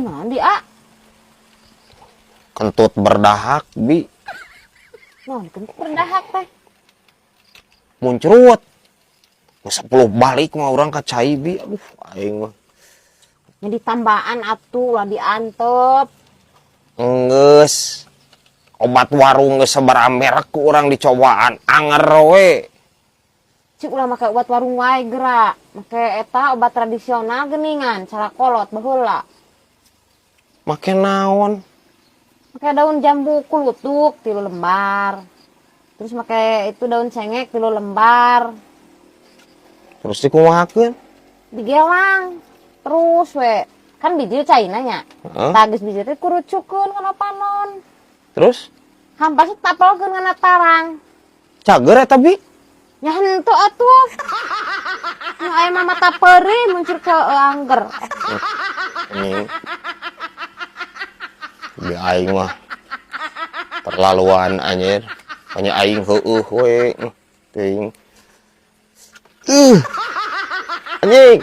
Kunaon dia? Kentut berdahak, Bi. Naon kentut berdahak teh? Muncrut. Geus 10 balik mah urang ka cai, Bi. Aduh, aing mah. Nya ditambaan atuh, ulah diantep. Enggeus. Obat warung geus sabaraha merek ku urang dicobaan, anger we. Cik, ulah make obat warung wae geura. Make eta obat tradisional geuningan, cara kolot baheula. Make naon? Make daun jambu kulutuk 3 lembar. Terus make itu daun cengek 3 lembar. Terus dikumahakeun? Digelang. Terus we. Kan bijil caina nya. Heeh. Tah, geus bijil teh kurucukeun kana panon. Terus? Hampas tapelkeun kana tarang. Cager eta, Bi? Nya henteu atuh. Nu aya mah mata peurih muncul ke angger. Anjing. Bi, aing mah terlaluan anjir. Hanya aing heueuh we. Teuing. Anjing.